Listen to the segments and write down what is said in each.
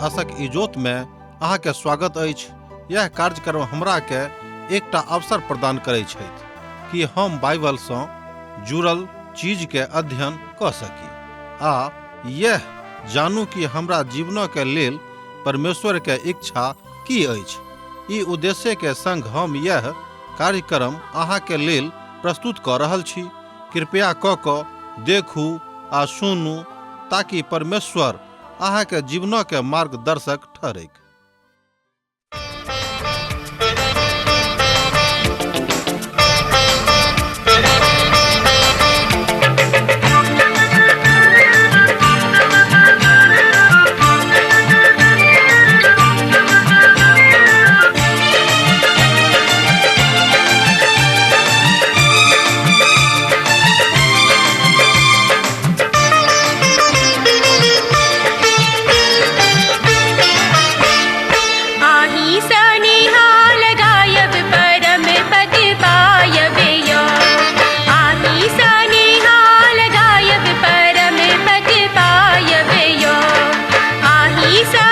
आशक इजोत में अहाँ के स्वागत अछि। यह कार्यक्रम हमरा के एकटा अवसर प्रदान करै छथि कि हम बाइबल सँ जुड़ल चीज के अध्ययन कऽ सकी आ यह जानू कि हमरा जीवन के लेल परमेश्वर के इच्छा की अछि। ई उद्देश्य के संग हम यह कार्यक्रम अहाँ के लेल प्रस्तुत कऽ रहल छी। कृपया कऽ कऽ देखू आ सुनू ताकि परमेश्वर अहाँ के जीवन के मार्गदर्शक ठहरैक। आही सनिहाल गायब परम पद पायब यो। आही सनिहाल गायब परम पद पायब यो। आही स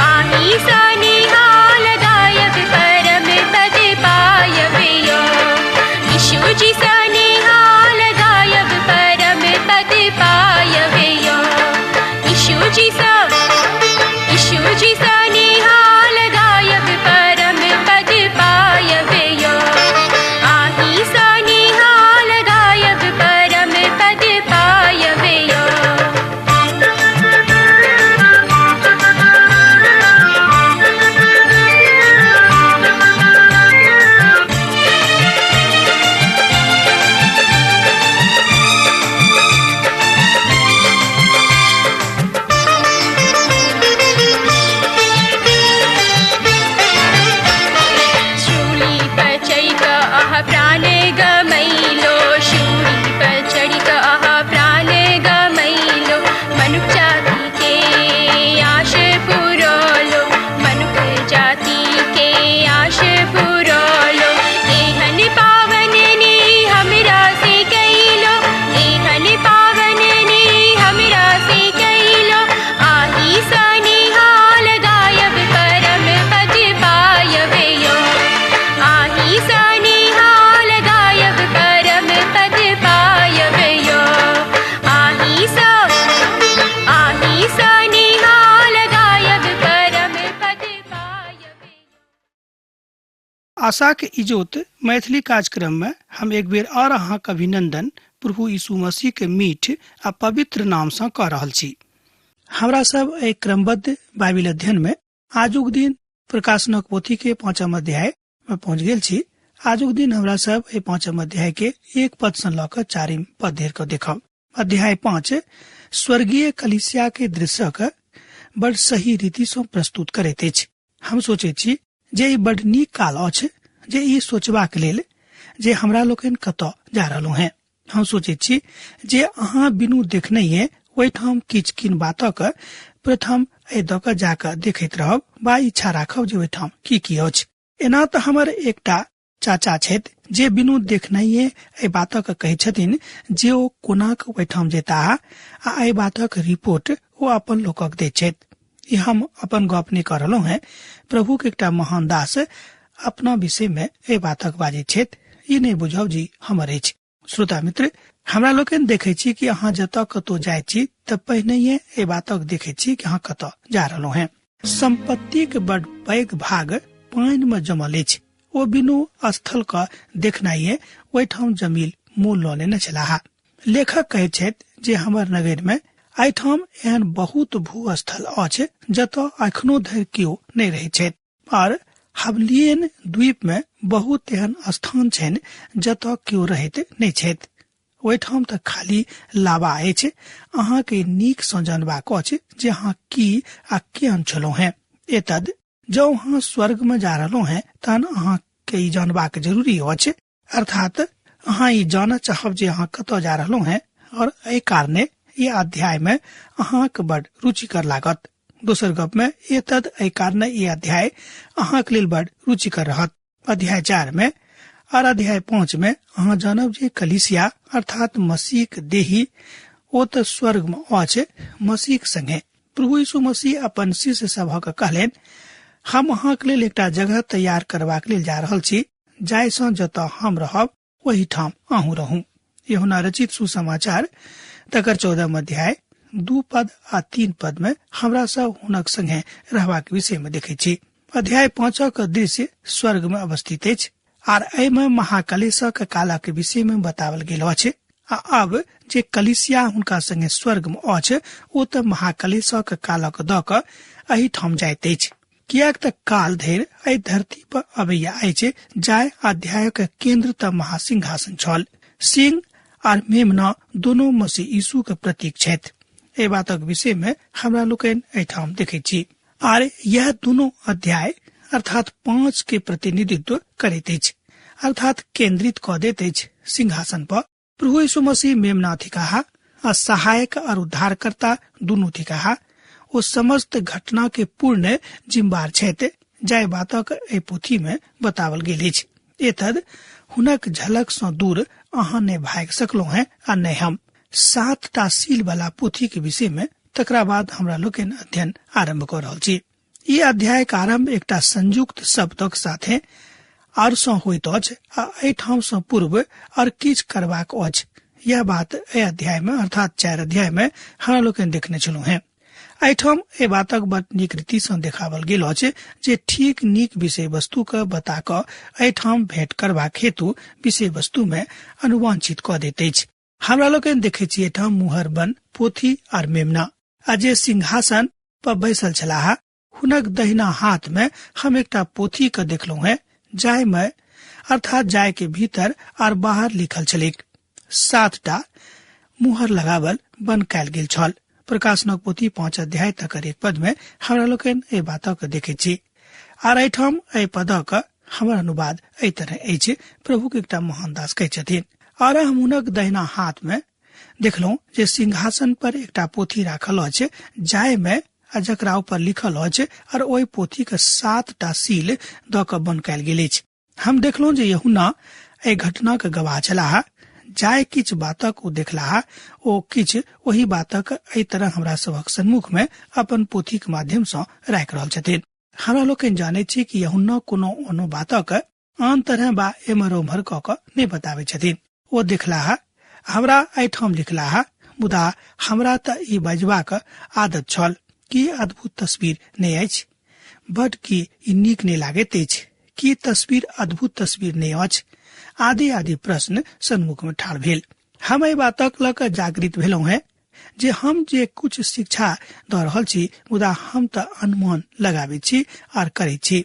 आही सनिहाल गायब परम पद पायब यो। यीशु जी सनिहाल गायब परम पद पायब यो। यीशु जी स यीशु जी सनिहाल गायब परम पद पायब यो। आही सनिहाल गायब परम पद पायब यो। शूली पर चढ़ि कऽ अहाँ प्राण गमैलो। शूली पर चढ़ि कऽ अहाँ प्राण गमैलो। मनुख जाति के आश पुरौलो। मनुख जाति के आश पुरौलो। एहन पावन ने हमरा से कैलो। एहन पावन ने हमरा से कैलो। आही सनिहाल गायब परम पद पायब यो। आही सनिहाल गायब परम पद पायब यो। आही स आही सनिहाल गायब परम पद पायब यो। आशाक इजोत मैथिली कार्यक्रम में हम एक बेर और अहाँक अभिनंदन प्रभु यीशु मसीह के मीठ आ पवित्र नाम सँ कऽ रहल छी। हमरा सब एहि क्रमबद्ध बाइबिल अध्ययन में आजुक दिन प्रकाशनक पोथी के 5 अध्याय में पहुंच गेल छी। आजुक दिन हमरा सब एहि 5 अध्याय के 1 पद सँ लऽ कऽ 4 पद धरि कऽ देखब। अध्याय 5 स्वर्गीय कलीसिया के दृश्य के बड़ सही रीति सँ प्रस्तुत करैत अछि। हम सोचैत छी जे ई बड़ नीक काल अछि जे ई सोचबाक लेल जे हमरा लोकनि कतऽ जा रहलहुँ हेँ। हम सोचैत छी जे अहाँ बिनु देखनहिये ओहिठाम किछु किनबातक प्रथम एहि दऽ कऽ जाकऽ देखैत रहब वा इच्छा राखब जे ओहिठाम की की अछि। एना तऽ हमर एकटा चाचा छथि जे बिनु देखनहिये एहि बातक कहै छथिन जे ओ कोना कऽ ओहिठाम जेताह आ एहि बातक रिपोर्ट ओ अपन लोकक दैत छथि। ई हम अपन गप नहि कऽ रहलहुँ हेँ, प्रभुक एकटा महान दास अपना विषय मे एहि बातक बाजैत छथि। ई नहि बुझब जी हमर अछि। श्रोता मित्र, हमरा लोकनि देखै छी कि अहाँ जतऽ कतौ जाइ छी तऽ पहिनहिये एहि बातक देखै छी कि अहाँ कतऽ जा रहलहुँ हेँ। सम्पत्तिक बड़ पैघ भाग पानि मे जमल अछि। ओ बिनु स्थल क देखनाइये ओहिठाम जमील मोल लऽ लेने छलाह। लेखक कहैत छथि जे हमर नगर मे एहिठाम एहन बहुत भूस्थल अछि जतऽ एखनो धरि केओ नहि रहैत छथि और हवलियन द्वीप मे बहुत एहन स्थान छनि जतऽ केओ रहैत नहि छथि। ओहिठाम तऽ खाली लावा अछि। अहाँके नीक सँ जानबाक अछि जे अहाँ की आ केहन छलहुँ हेँ। एतद जँ अहाँ स्वर्ग मे जा रहलहुँ हेँ तहन अहाँके ई जानबाक जरूरी अछि, अर्थात अहाँ ई जानऽ चाहब जे अहाँ कतऽ जा रहलहुँ हेँ और एहि कारणे ई अध्याय मे अहाँक बड़ रुचिकर लागत। दोसर गप मे एतद एहि कारणे ई अध्याय अहाँक लेल बड़ रुचिकर रहत। अध्याय 4 में और अध्याय 5 में अहाँ जानब जे कलीसिया अर्थात मसीहक देही ओ तऽ स्वर्ग मे अछि मसीहक संगे। प्रभु यीशु मसीह अपन शिष्य सभक कहलनि, हम अहाँक लेल एकटा जगह तैयार करबाक लेल जा रहल छी, जाहिसँ जतऽ हम रहब ओहिठाम अहूँ रहू। यूहन्ना रचित सुसमाचार तकर 14 अध्याय 2 पद आ 3 पद में हमरा सब हुनक संगे रहबाक विषय में देखै छी। अध्याय 5 दृश्य स्वर्ग में अवस्थित अछि आर एहि में महाकलेशक कालक विषय में बतावल गेल अछि। आ अब जे कलिसिया हुनका संगे स्वर्ग में अछि ओ तऽ महाकलेशक कालक दऽ कऽ एहिठाम जाइत अछि, किएक तऽ काल धरि एहि धरती पर अबैया अछि, जाय अध्यायक केंद्र तऽ महासिंहासन छल। सिंह आर मेमना दोनों मसीह यीशु के प्रतीक छथि। एहि बातक विषय में हमरा लोकनि एहिठाम देखै छी। आर यह दोनों अध्याय अर्थात 5 के प्रतिनिधित्व करैत अछि, अर्थात केंद्रित कऽ दैत अछि सिंहासन पर। प्रभु यीशु मसीह मेमना थिकाह आ सहायक और उद्धारकर्ता दुनू थिकाह। ओ समस्त घटना के पूर्ण जिम्मेदार छथि, जाहि बातक एहि पोथी में बतावल गेल अछि। एतद हुनक झलक सँ दूर अहाँ नहि भागि सकलहुँ हैं आ नहि हम। 7 सील वाला पोथी के विषय में तकरा बाद हमरा लोकनि अध्ययन आरंभ कऽ रहल छी। ई अध्याय के आरंभ एकटा संयुक्त शब्दक साथे आर सँ होइत अछि आ एहिठाम सँ पूर्व और किछु करबाक अछि। यह बात एहि अध्याय में अर्थात 4 अध्याय में हमरा लोकनि देखने छलहुँ हैं। एहिठाम एहि बातक बड नीक रीति सँ देखावल गेल अछि जे ठीक नीक विषय वस्तु के बता कऽ एहिठाम भेंट करबाक हेतु विषय वस्तु में अनुवांछित कऽ दैत अछि। हमरा लोकनि देखै छी एहिठाम मुहर बन पोथी आर मेमना आ जे सिंहासन पर बैसल छलाह हुनक दहिना हाथ में हम एकटा पोथी के देखलहुँ हैं, जाहि में अर्थात जाय के भीतर आर बाहर लिखल छलैक। 7 मुहर लगावल बन कयल गेल छल। प्रकाशनक पोथी 5 अध्याय तकर 1 पद में हमरा लोकनि एहि बातक देखै छी। आर एहिठाम एहि पदक हमर अनुवाद एहि तरह अछि, प्रभु के एकटा महान दास कहै छथिन, आर हम हुनक दहिना हाथ में देखलहुँ जे सिंहासन पर एकटा पोथी राखल अछि, जाहि में आ जकरा ऊपर लिखल अछि और ओहि पोथी के 7 सील दऽ कऽ बंद कयल गेल अछि। हम देखलहुँ जे यूहन्ना एहि घटनाक गवाह छलाह। जाय किछु बातक ओ देखलाह ओ किछु ओहि बातक एहि तरह हमरा सभक सन्मुख में अपन पोथीक माध्यम सँ राखि रहल छथिन। हमरा लोकनि जानैत छी कि यूहन्ना कोनो ओनो बातक आन तरह बा एम्हर ओम्हर कऽ कऽ नहि बताबै छथिन। ओ देखलाह, हमरा एहिठाम लिखलाह, मुदा हमरा तऽ ई बजबाक आदत छल। की अद्भुत तस्वीर नहि अछि? बड की ई नीक नहि लागैत अछि? की तस्वीर अद्भुत तस्वीर नहि अछि? आदि आदि प्रश्न सन्मुख में ठाढ़ भेल। हम एहि बातक लऽ कऽ जागृत भेलहुँ हैं जे हम जे कुछ शिक्षा दऽ रहल छी, मुदा हम तऽ अनुमान लगाबै छी आर करै छी।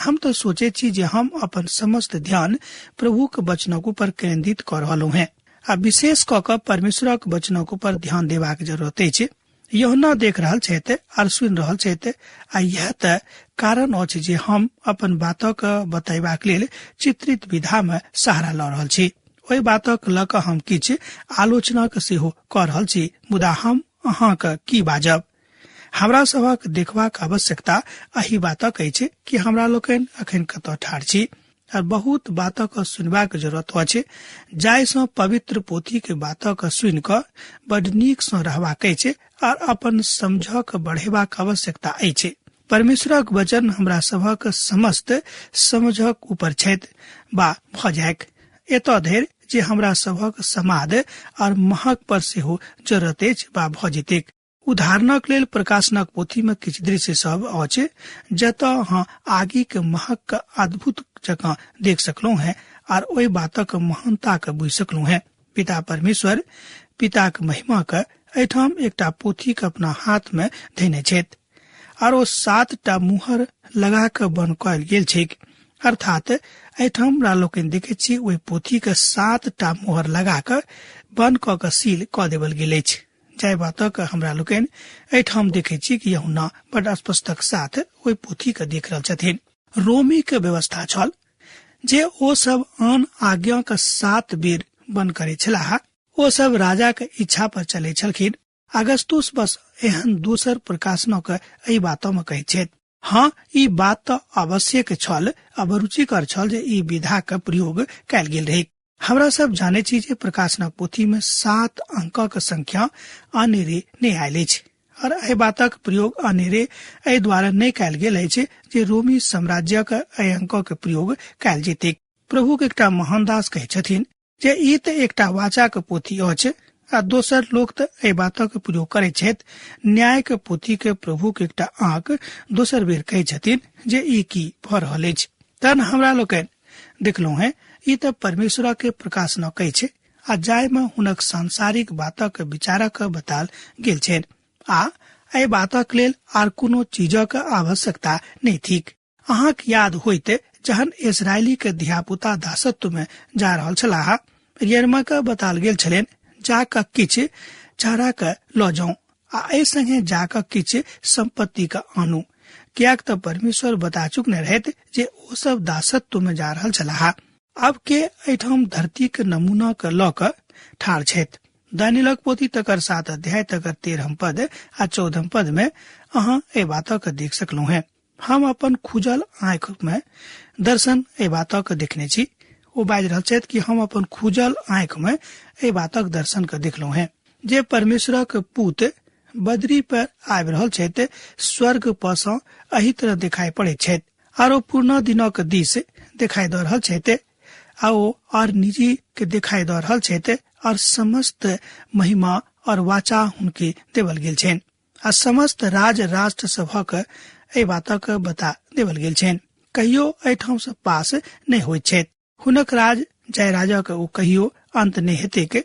हम तऽ सोचै छी जे हम अपन समस्त ध्यान प्रभुक वचनक ऊपर केंद्रित कऽ रहलहुँ हैं आ विशेष कऽ कऽ परमेश्वरक वचनक ऊपर ध्यान देबाक जरूरत अछि। यूहन्ना देख रहल छथि आर सुनि रहल छथि आ इएह तऽ कारण अछि जे हम अपन बातक बतैबाक लेल चित्रित विधा में सहारा लऽ रहल छी। ओहि बातक लऽ कऽ हम किछु आलोचनाक सेहो कऽ रहल छी, मुदा हम अहाँक की बाजब? हमरा सभक देखबाक आवश्यकता एहि बातक अछि कि हमरा लोकनि अखन कतऽ ठाढ़ छी और बहुत बातक सुनबाक जरूरत अछि, जाहि सँ पवित्र पोथी के बातक सुनि कऽ बड नीक सँ रहबाक अछि और अपन समझक बढ़ेबाक आवश्यकता अछि। परमेश्वरक वचन हमरा सभक समस्त समझक ऊपर छथि बा भऽ जायक, एतऽ धरि जे हमरा सभक समाद और महक पर सेहो जरूरत अछि बा भऽ जेतैक। उदाहरणक लेल प्रकाशनक पोथी में किछु दृश्य सब अछि जतऽ अहाँ आगि के महक के अद्भुत जकाँ देख सकलहुँ हैं आर ओहि बातक महानता के बुझि सकलहुँ हैं। पिता परमेश्वर पिताक महिमा के एहिठाम एकटा पोथी के अपना हाथ में धयने छथि आर ओ 7 मुहर लगा कऽ बंद कयल गेल छैक। अर्थात एहिठाम हमरा लोकनि देखैत छी ओहि पोथी के 7 मुहर लगा कऽ बंद कऽ कऽ सील कऽ देबल गेल अछि। जाहि बातक हमरा लोकनि एहिठाम देखै छी कि यूहन्ना बड स्पष्टक साथ ओहि पोथी के देख रहल छथिन। रोमी के व्यवस्था छल जे ओ सब आन आज्ञा के 7 बेर बंद करै छलाह। ओ सब राजा के इच्छा पर चलै छलखिन। अगस्तुस बस एहन दोसर प्रकाशनक एहि बात में कहै छथि। हाँ, ई बात तऽ आवश्यक छल, अवरुचिकर छल जे ई विधा के प्रयोग कयल गेल रहै। हमरा सब जानै छी जे प्रकाशनक पोथी में 7 अंकक संख्या अनेरे नहि आयल अछि। और एहि बातक प्रयोग अनेरे एहि द्वारा नहि कयल गेल अछि जे रोमी साम्राज्यक एहि अंकक प्रयोग कयल जेतैक। प्रभुक एकटा महान दास कहै छथिन जे ई तऽ एकटा वाचाक पोथी अछि आ दोसर लोक तऽ एहि बातक प्रयोग करैत छथि। न्यायक पोथी के प्रभुक एकटा आंक दोसर बेर कहै छथिन जे ई की भऽ रहल अछि। तहन हमरा लोकनि देखलहुँ हेँ, ई तऽ परमेश्वरक के प्रकाशनक अछि आ जाहि मे हुनक सांसारिक बातक विचारक बताल गेल छनि आ एहि बातक लेल आर कोनो चीजक आवश्यकता नहि थिक। अहाँक याद होइत जहन इसराइली के धियापुता दासत्व में जा रहल छलाह, यिर्मयाह के बताल गेल छलनि, जा कऽ किछु चारा के लऽ जाउ आ एहि संगे जा कऽ किछु संपत्ति के आनू, कियाक तऽ परमेश्वर बता चुकने रहैत जे ओ सब दासत्व में जा रहल छलाह। आब के एहिठाम धरती के नमूना के लऽ कऽ ठाढ़ छथि। दानियलक पोथी तकर 7 अध्याय तकर 13 पद आ 14 पद में अहाँ एहि बातक देख सकलहुँ हेँ। हम अपन खुजल आँखि में दर्शन एहि बातक देखने छी। ओ बाजि रहल छथि कि हम अपन खुजल आँखि में एहि बातक दर्शन के देखलहुँ हेँ जे परमेश्वरक पूत बदरी पर आबि रहल छथि, स्वर्ग पर सँ एहि तरह देखाइ पड़ैत छथि आरो पूर्ण दिनक दिस देखाइ दऽ रहल छथि आ ओ आर निजी के देखाइ दऽ रहल छथि और समस्त महिमा और वाचा हुनके देवल गेल छनि आ समस्त राज राष्ट्र सभक एहि बातक बता देवल गेल छनि। कहियो एहिठाम सँ पास नहि होइत छथि। हुनक राज जय राजाक ओ कहियो अंत नहि हेतैक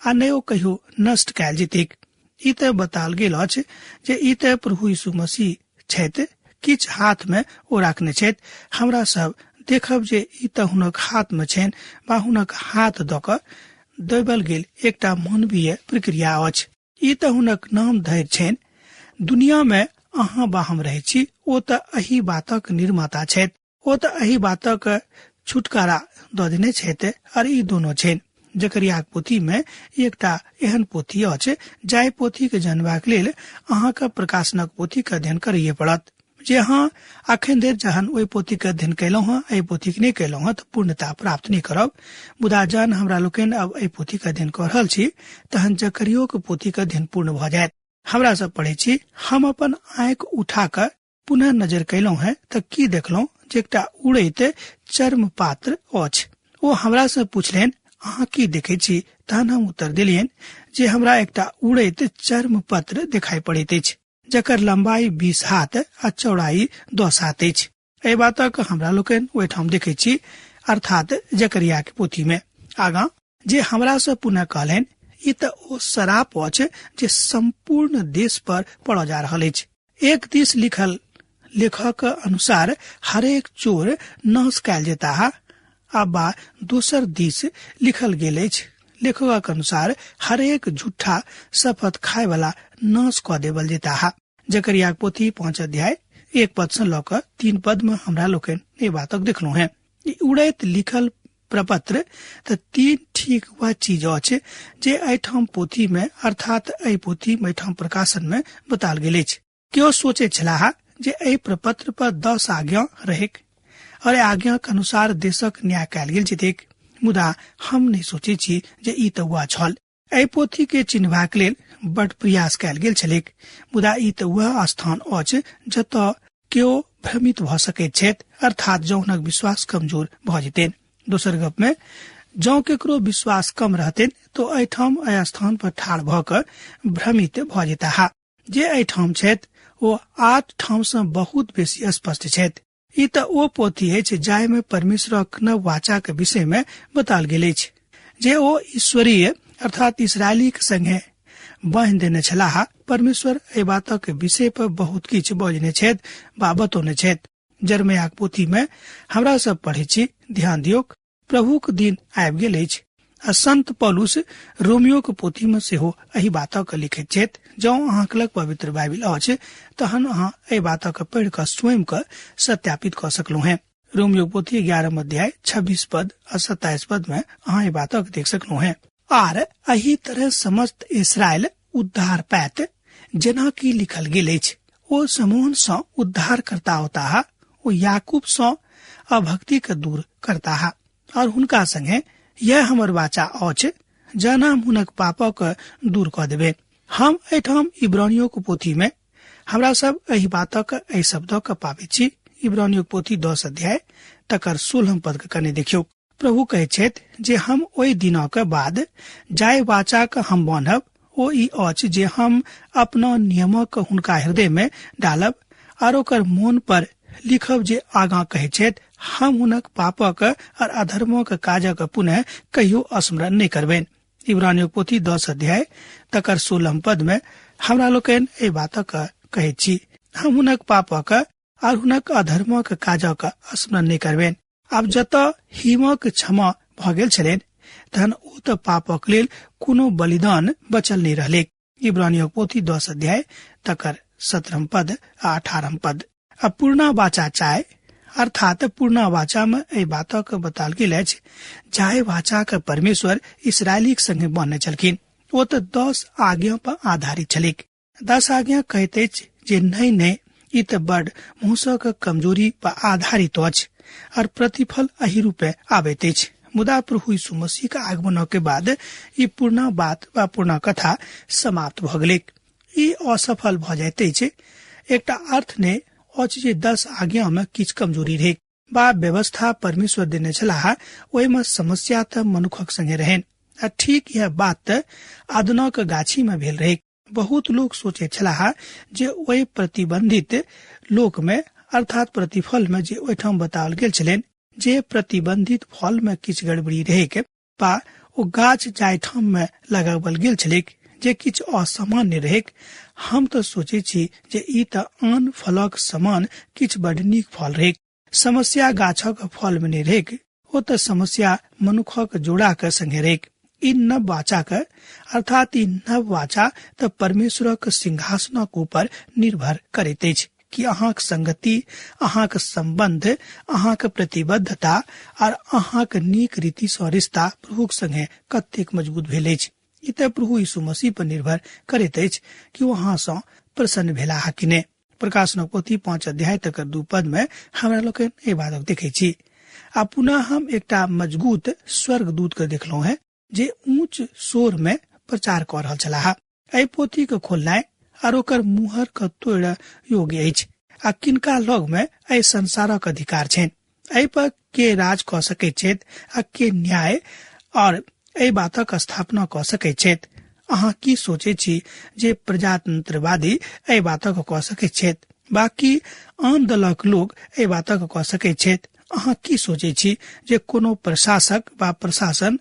आ नहि ओ कहियो नष्ट कयल जेतैक। ई तऽ बताल गेल अछि जे ई तऽ प्रभु यीशु मसीह छथि, किछु हाथ मे ओ राखने छथि। हमरा सब देखब जे ई तऽ हुनक हाथ मे छनि वा हुनक हाथ दऽ कऽ देबल गेल एकटा मानवीय प्रक्रिया अछि। ई तऽ हुनक नाम धरि छनि। दुनिया मे अहाँ बा हम रहै छी, ओ तऽ एहि बातक निर्माता छथि, ओ तऽ एहि बातक छुटकारा दऽ देने छथि और ई दोनो छनि। जकरियाक पोथी मे एकटा एहन पोथी अछि जाहि पोथी के जानबाक लेल अहाँके प्रकाशनक पोथी के अध्ययन करैये पड़त। जे अहाँ अखन धरि जहन ओहि पोथी के अध्ययन कयलहुँ हँ, एहि पोथी के नहि कयलहुँ हँ, तऽ पूर्णता प्राप्त नहि करब। मुदा जहन हमरा लोकनि अब एहि पोथी के अध्ययन कऽ रहल छी तहन जकरियोक पोथी के अध्ययन पूर्ण भऽ जायत। हमरा सब पढ़ै छी, हम अपन आँखि उठा कऽ पुनः नजर कयलहुँ हँ तऽ की देखलहुँ जे एकटा उड़ैत चर्म पात्र अछि। ओ हमरा से पूछलनि, अहाँ की देखै छी? तहन हम उत्तर देलियनि जे हमरा एकटा उड़ैत चर्म पत्र देखाइ पड़ैत अछि जकर लंबाई 20 हाथ आ चौड़ाई 10 हाथ अछि। एहि बातक हमरा लोकनि ओहिठाम देखै छी, अर्थात जकरिया के पोथी में। आगाँ जे हमरा से पुनः कहलनि, ई तऽ ओ श्राप अछि जे संपूर्ण देश पर पड़ल जा रहल अछि। एक दिस लिखल लेखक अनुसार हरेक चोर नाश कयल जेताह आ बा दोसर दिस लिखल गेल अछि लेखकक अनुसार हरेक झूठा शपथ खाय वाला नाश कऽ देवल जेताह। जकरियाक पोथी 5 अध्याय 1 पद से लऽ कऽ 3 पद में हमरा लोकनि एहि बातक देखलहुँ हेँ। ई उड़ैत लिखल प्रपत्र तऽ 3 ठीक वह चीज अछि जे एहिठाम पोथी में अर्थात एहि पोथी में एहिठाम प्रकाशन में बताल गेल अछि। केओ सोचैत छलाह जे एहि प्रपत्र पर 10 आज्ञा रहैक और एहि आज्ञाक अनुसार देशक न्याय कयल गेल जेतैक, मुदा हम नहि सोचै छी जे ई तऽ वह छल। एहि पोथी के चिन्हबाक लेल बड प्रयास कयल गेल छलैक, मुदा ई तऽ वह स्थान अछि जतऽ केओ भ्रमित भऽ सकैत छथि, अर्थात जँ हुनक विश्वास कमजोर भऽ जेतनि। दोसर गप में जँ केकरो विश्वास कम रहतनि तो एहिठाम एहि स्थान पर ठाढ़ भऽ कऽ भ्रमित भऽ जेताह। जे एहिठाम छथि ओ 8 ठाम सँ बहुत बेसी स्पष्ट छथि। ई तऽ ओ पोथी अछि जाहि में परमेश्वरक नव वाचाक विषय में बताल गेल अछि जे ओ ईश्वरीय अर्थात इसराइलीक संगे बान्हि देने छलाह। परमेश्वर एहि बातक विषय पर बहुत किछु बजने छथि वा बतौने छथि। जरमयाक पोथी में हमरा सब पढ़ै छी, ध्यान दियौक, प्रभुक दिन आबि गेल अछि। आ संत पौलुस रोमियोक पोथी में सेहो एहि बातक लिखैत छथि। जँ अहाँक लग पवित्र बाइबिल अछि तहन अहाँ एहि बातक पढ़ि कऽ स्वयं कऽ सत्यापित कऽ सकलहुँ हेँ। रोमियो पोथी 11 अध्याय 26 पद आ 27 पद में अहाँ एहि बातक देख सकलहुँ हेँ। आर एहि तरह समस्त इसराइल उद्धार पायत, जेना कि लिखल गेल अछि, ओ समूह सँ उद्धार करता होताह, ओ याकूब सँ अभक्ति के दूर करताह और हुनका संगे यह हमर वाचा अछि, जना हम हुनक पापक दूर कऽ देबे। हम एहिठाम इब्रानियों पोथी में हमरा सब एहि बातक एहि शब्दक पाबै छी। इब्रानियों पोथी 10 अध्याय तकर 16 पद के कने देखियौ। प्रभु कहै छथि जे हम ओहि दिनक बाद जाय वाचाक हम बान्हब, ओ ई अछि जे हम अपना नियमक हुनका हृदय में डालब और ओकर मोन पर लिखब। जे आगाँ कहै छथि हम हुनक पापक और अधर्मक काजक पुनः कहियो स्मरण नहि करबनि। इब्रानियों पोथी 10 अध्याय तकर 16 पद में हमरा लोकनि एहि बातक कहै छी, हम हुनक पापक और हुनक अधर्मक काजक स्मरण नहि करबनि। आब जतऽ हिमक क्षमा भऽ गेल छलनि तहन ओ तऽ पापक लेल कोनो बलिदान बचल नहि रहलै। इब्रानियों पोथी 10 अध्याय तकर 17 पद आ 18 पद। आ पूर्णा वाचा चाय अर्थात पूर्णा वाचा में एहि बातक बताल गेल अछि जाहि वाचा के परमेश्वर इसराइलीक संगे बान्हने छलखिन ओ तऽ 10 आज्ञा पर आधारित छलैक। 10 आज्ञा कहैत अछि जे नहि नहि, ई तऽ बड मुसक कमजोरी पर आधारित अछि और प्रतिफल एहि रूपे आबैत अछि। मुदा प्रभु यीशु मसीह के आगमन के बाद ई पूर्ण बात वा पूर्ण कथा समाप्त भऽ गेलैक। ई असफल भऽ जाइत अछि। एकटा अर्थ नहि अछि जे 10 आज्ञा में किछु कमजोरी रहै वा व्यवस्था परमेश्वर देने छलाह ओहिमे समस्या तऽ मनुखक संगे रहनि। आ ठीक यह बात तऽ आदनक गाछी में भेल रहै। बहुत लोक सोचे छलाह जे ओहि प्रतिबंधित लोक में अर्थात प्रतिफल में जे ओहिठाम बताओल गेल छलनि जे प्रतिबंधित फल में किछु गड़बड़ी रहैक बा ओ गाछ जाहिठाम में लगावल गेल छलैक जे किछु असामान्य रहैक। हम तऽ सोचे छी जे ई तऽ आन फलक समान किछु बड नीक फल रहैक। समस्या गाछक फल में नहि रहैक, ओ तऽ समस्या मनुखक जोड़ा के संगे रहैक। ई नव वाचा के अर्थात ई नव वाचा तऽ परमेश्वरक सिंहासनक ऊपर निर्भर करैत अछि कि अहाँक संगति, अहाँक संबंध, अहाँक प्रतिबद्धता और अहाँक नीक रीति सँ रिश्ता प्रभुक संगे कतेक मजबूत भेल अछि। ई तऽ प्रभु यीशु मसीह पर निर्भर करैत अछि कि ओ अहाँ सँ प्रसन्न भेलाह कि नहि। प्रकाशनक पोथी 5 अध्याय तकर 2 पद में हमरा लोकनि एहि बातक देखै छी। आ पुनः हम एकटा मजबूत स्वर्गदूत के देखलहुँ हैं जे ऊंच शोर में प्रचार कऽ रहल छलाह। एहि पोथी के खोलनाइ और ओकर मुहर के तोड़ योग्य अछि आ किनका लग में एहि संसारक अधिकार छनि, एहि पर के राज कऽ सकैत छथि आ के न्याय और एहि बातक स्थापना कऽ सकैत छथि। अहाँ की सोचै छी जे प्रजातंत्रवादी एहि बातक कऽ सकैत छथि? बाकी आन दलक लोक एहि बातक कऽ सकैत छथि? अहाँ की सोचै छी जे कोनो प्रशासक वा प्रशासन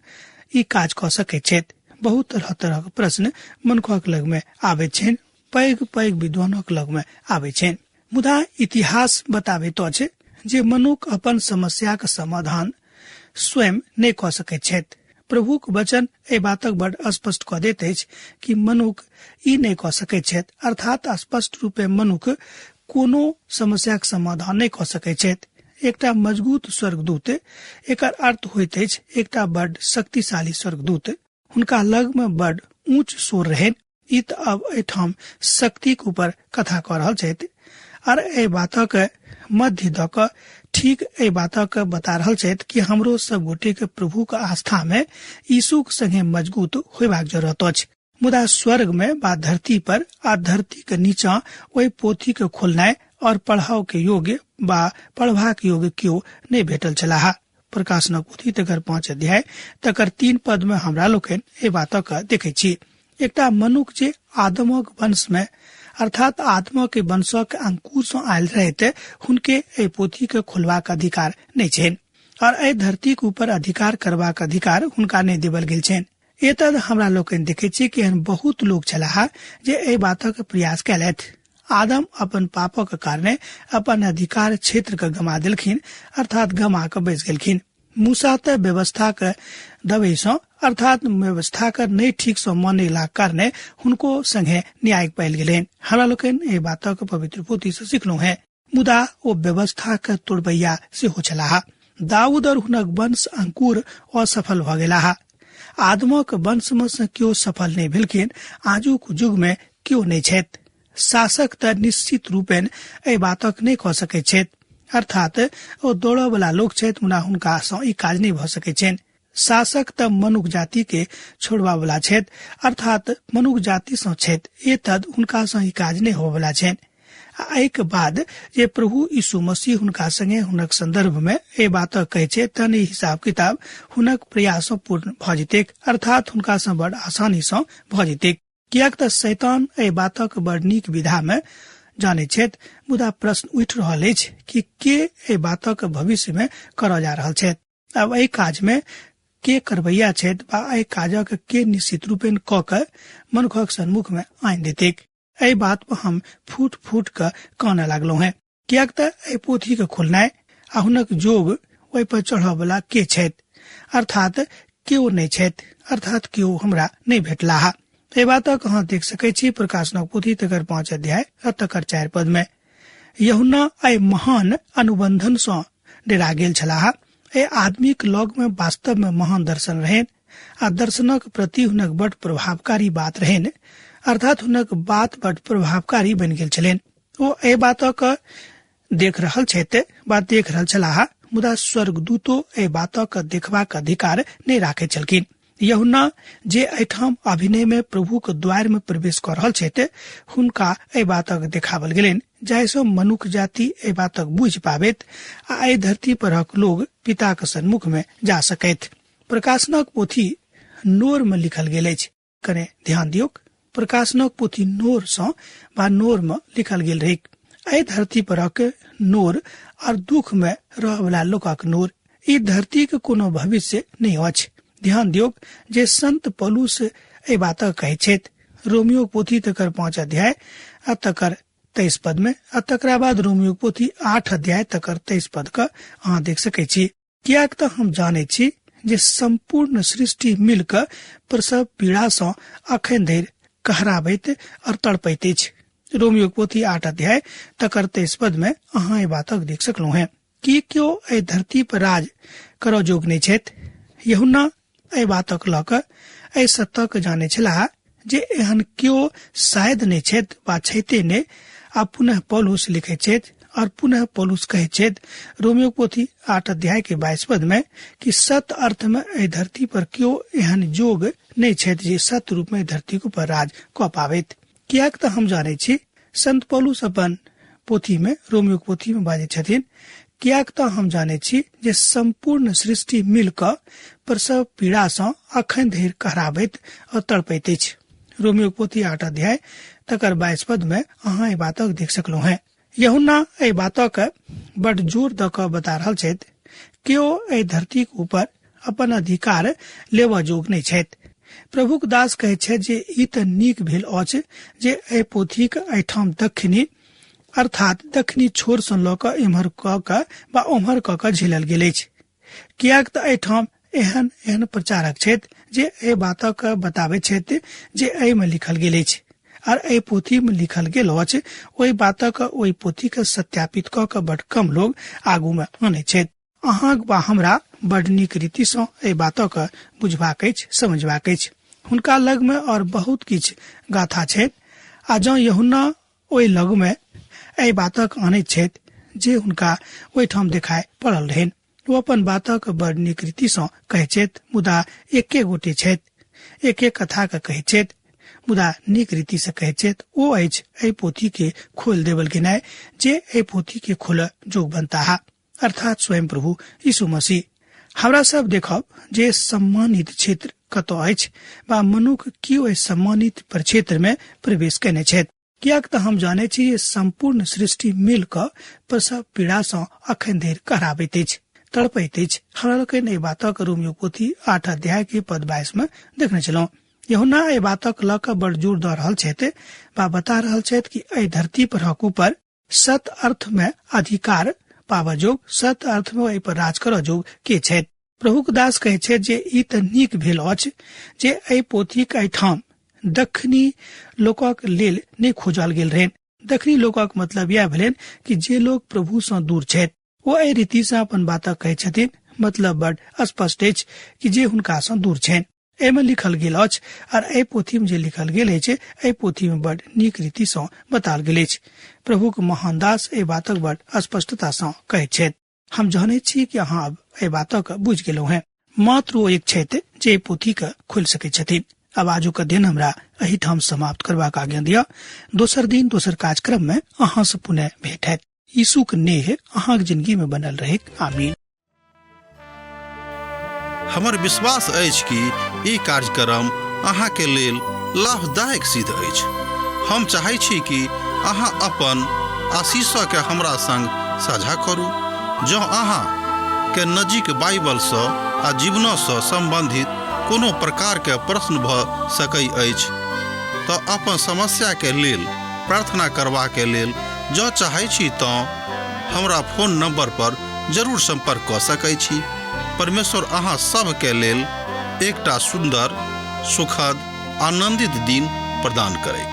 ई काज कऽ सकैत छथि? बहुत तरह तरहक प्रश्न मनुखक लग में आबैत छनि, पैघ पैघ विद्वानक लग में आबैत छनि। मुदा इतिहास बताबैत अछि जे मनुख अपन समस्याक समाधान स्वयं नहि कऽ सकैत छथि। प्रभुक वचन एहि बातक बड स्पष्ट कऽ दैत अछि कि मनुख ई नहि कऽ सकैत छथि, अर्थात स्पष्ट रूपे मनुख कोनो समस्याक समाधान नहि कऽ सकैत छथि। एकटा मजबूत स्वर्गदूत, एकर अर्थ होइत अछि एकटा बड शक्तिशाली स्वर्गदूत, हुनका लग में बड ऊंच स्वर रहनि। ई तऽ अब एहिठाम शक्तिक ऊपर कथा कऽ रहल छथि और एहि बातक मध्य दऽ कऽ ठीक एहि बातक बता रहल छथि कि हमरो सब गोटे के प्रभुक आस्था में यीशुक संगे मजबूत होयबाक जरूरत अछि। मुदा स्वर्ग में वा धरती पर आ धरती के नीचा ओहि पोथी के खोलनाइ और पढ़ाव के योग्य वा पढ़बाक योग्य केओ नहि भेटल छलाह। प्रकाशनक पोथी तकर 5 अध्याय तकर 3 पद में हमरा लोकनि एहि बातक देखै छी। एकटा मनुख जे आदमक वंश में अर्थात आदमक के वंशक अंकुर सँ आयल रहैत हुनके एहि पोथी के खोलबाक अधिकार नहि छनि और एहि धरतीक ऊपर अधिकार करबाक अधिकार हुनका नहि देबल गेल छनि। एतद हमरा लोकनि देखै छी कि एहन बहुत लोक छलाह जे एहि बातक प्रयास कयलथि। आदम अपन पापक कारणे अपन अधिकार क्षेत्र के गमा देलखिन, अर्थात गमा के बैस गेलखिन। मूसा तऽ व्यवस्था के दबे सँ अर्थात व्यवस्था के नहि ठीक सँ मानेलाक कारणे हुनको संगे न्याय पायल गेलनि। हमरा लोकनि एहि बातक पवित्र पोथी सँ सिखलहुँ हैं। मुदा ओ व्यवस्था के तोड़बैया सेहो छलाह। दाऊद और हुनक वंश अंकुर असफल भऽ गेलाह। आदमक वंश मे सँ केओ सफल नहि भेलखिन। आजुक युग मे केओ नहि छथि। शासक तऽ निश्चित रूपेण एहि बातक नहि कऽ सकैत छथि, अर्थात ओ दौड़ऽ वाला लोक छथि, मुदा हुनका सँ ई काज नहि भऽ सकैत छनि। शासक तऽ मनुख जाति के छोड़बा वाला छथि, अर्थात मनुख जाति सँ छथि, एतद हुनका सँ ई काज नहि होबयवला छनि। आ एहिके बाद जे प्रभु यीशु मसीह हुनका संगे हुनक संदर्भ में एहि बातक कहै छै, तहन ई हिसाब किताब हुनक प्रयास सँ पूर्ण भऽ जेतैक, अर्थात हुनका सँ बड़ आसानी सँ भऽ जेतैक। किएक तऽ शैतान एहि बातक बड़ नीक विधा में जानै छथि। मुदा प्रश्न उठि रहल अछि कि के एहि बातक भविष्य में करऽ जा रहल छथि? आब एहि काज में के करबैया छथि वा एहि काजक के निश्चित रूपेण कऽ के मनुखक सन्मुख में आनि देतैक? एहि बात पर हम फूट फूट कऽ कानऽ लागलहुँ हेँ, किएक तऽ एहि पोथी के खोलनाइ आ हुनक जोग ओहि पर चढ़ऽ वाला के छथि, अर्थात केओ नहि छथि, अर्थात केओ हमरा नहि भेटलाह। एहि बातक अहाँ देख सकै छी प्रकाशनक पोथी तकर 5 अध्याय आ तकर 4 पद में। यूहन्ना एहि महान अनुबंधन सँ डेरा गेल छलाह। एहि आदमीक लग में वास्तव में महान दर्शन रहनि आ दर्शनक प्रति हुनक बड प्रभावकारी बात रहनि, अर्थात हुनक बात बड प्रभावकारी बनि गेल छलनि। ओ एहि बातक देख रहल छथि वा देख रहल छलाह, मुदा स्वर्गदूतो एहि बातक देखबाक अधिकार नहि राखैत छलखिन। यूहन्ना जे एहिठाम अभिनय में प्रभुक द्वार में प्रवेश कऽ रहल छथि, हुनका एहि बातक देखावल गेलनि, जाहिसँ मनुख जाति एहि बातक बुझि पाबैत आ एहि धरती परक लोग पिताक सन्मुख में जा सकैत। प्रकाशनक पोथी नोर में लिखल गेल अछि। कने ध्यान दियौक, प्रकाशनक पोथी नोर सँ वा नोर में लिखल गेल रहैक। एहि धरती परक नोर और दुख में रहऽवला लोकक नोर, ई धरतीक कोनो भविष्य नहि अछि। ध्यान दियौक जे संत पौलुस एहि बातक कहै छथि रोमियो पोथी तकर 5 अध्याय आ तकर 23 पद में, आ तकरा बाद रोमियो पोथी 8 अध्याय तकर 23 पद क अहाँ देख सकै छी। किएक तऽ हम जानै छी जे सम्पूर्ण सृष्टि मिलकऽ प्रसव पीड़ा सँ अखन धरि कहराबैत और तड़पैत अछि। रोमियो पोथी 8 अध्याय तकर 23 पद में अहाँ एहि बातक देख सकलहुँ हेँ कि केओ एहि धरती पर राज करऽ जोग नहि छथि। यूहन्ना एहि बातक लऽ कऽ एहि सत्यक जानै छलाह जे एहन केओ शायद नहि छथि वा छैते नहि। आ पुनः पौलुस लिखैत छथि और पुनः पौलुस कहैत छथि रोमियो पोथी 8 अध्याय के 22 पद में कि सत्य अर्थ में एहि धरती पर केओ एहन जोग नहि छथि जे सत्य रूप में धरती के ऊपर राज कऽ पाबैत। किएक तऽ हम जानै छी संत पौलुस अपन पोथी में रोमियो पोथी में बाजै छथिन, किएक तऽ हम जानै छी जे सम्पूर्ण सृष्टि मिल कऽ प्रसव पीड़ा सँ अखन धरि कहराबैत और तड़पैत अछि। रोमियो पोथी 8 अध्याय तकर 22 पद में अहाँ एहि बातक देख सकलहुँ हेँ। यूहन्ना एहि बातक बड जोर दऽ कऽ बता रहल छथि, केओ एहि धरतीक ऊपर अपन अधिकार लेबऽ जोग नहि छथि। प्रभुक दास कहैत छथि जे ई तऽ नीक भेल अछि जे एहि पोथीक एहिठाम दक्षिणी अर्थात दक्षिणी छोर सँ लऽ कऽ एम्हर कऽ कऽ वा ओम्हर कऽ कऽ झेलल गेल अछि, किएक तऽ एहिठाम एहन एहन प्रचारक छथि जे एहि बातक बताबैत छथि जे एहिमे लिखल गेल अछि और एहि पोथी में लिखल गेल अछि। ओहि बातक ओहि पोथी के सत्यापित कऽ कऽ बड कम लोग आगू में आनै छथि। अहाँक वा हमरा बड नीक रीति सँ एहि बातक बुझबाक अछि, समझबाक अछि। हुनका लग में और बहुत किछु गाथा छै आ जँ यूहन्ना ओहि लग में एहि बातक आनैत छथि जे हुनका ओहिठाम देखाय पड़ल रहनि, ओ अपन बातक बड़ नीक रीति सँ कहैत छथि, मुदा एके गोटे छथि, एके कथा के कहैत छथि, मुदा नीक रीति सँ कहैत छथि। ओ अछि एहि पोथी के खोलि देबल गेनाइ जे एहि पोथी के खोलऽ जोग बनताह, अर्थात स्वयं प्रभु यीशु मसीह। हमरा सब देखब जे सम्मानित क्षेत्र कतऽ अछि वा मनुख की ओहि सम्मानित प्रक्षेत्र में प्रवेश केने छथि, किएक तऽ हम जानै छी जे सम्पूर्ण सृष्टि मिल कऽ प्रसव पीड़ा सँ अखन धरि कहराबैत अछि, तड़पैत अछि। हमरा लोकनि एहि बातक रोमियो पोथी 8 अध्याय के पद 22 में देखने छलहुँ। यूहन्ना एहि बातक लऽ कऽ बड़ जोर दऽ रहल छथि वा बता रहल छथि कि एहि धरती परहक ऊपर सत अर्थ में अधिकार पाबऽ जोग, सत अर्थ में एहि पर राज करऽ जोग के छथि। प्रभुक दास कहै छथि जे ई तऽ नीक भेल अछि जे एहि पोथीक एहिठाम दक्षिणी लोकक लेल नहि खोजल गेल रहनि। दक्षिणी लोकक मतलब इएह भेलनि कि जे लोक प्रभु सँ दूर छथि। ओ एहि रीति सँ अपन बातक कहै छथिन, मतलब बड स्पष्ट अछि कि जे हुनका सँ दूर छनि। एहिमे लिखल गेल अछि और एहि पोथी में जे लिखल गेल अछि एहि पोथी में बड नीक रीति सँ बताओल गेल अछि। प्रभुक महान दास एहि बातक बड स्पष्टता सँ कहैत छथि। हम जानैत छी कि अहाँ अब एहि बातक बुझि गेलहुँ हेँ। मात्र ओ एक छथि जे एहि पोथीके खोलि सकैत छथिन। आब आजुक अध्ययन हमरा एहिठाम समाप्त करबाक आज्ञा दिअ। दोसर दिन दोसर कार्यक्रम में अहाँ से पुनः भेंट हैत। यीशुक नेह अहाँक जिंदगी में बनल रहैक। आमीन। हमर विश्वास अछि कि ई कार्यक्रम अहाँके लेल लाभदायक सिद्ध अछि। हम चाहै छी कि अहाँ अपन आशीषके हमरा संग साझा करू। जँ अहाँ के नजीक बाइबलसँ आ जीवनसँ सम्बन्धित कोनो प्रकारके प्रश्न भऽ सकै अछि तऽ अपन समस्याके लेल प्रार्थना करबाके लेल जँ चाहै छी तँ हमरा फोन नंबर पर जरूर संपर्क कऽ सकै छी। परमेश्वर अहाँ सभके लेल एकटा सुन्दर, सुखद, आनंदित दिन प्रदान करैक।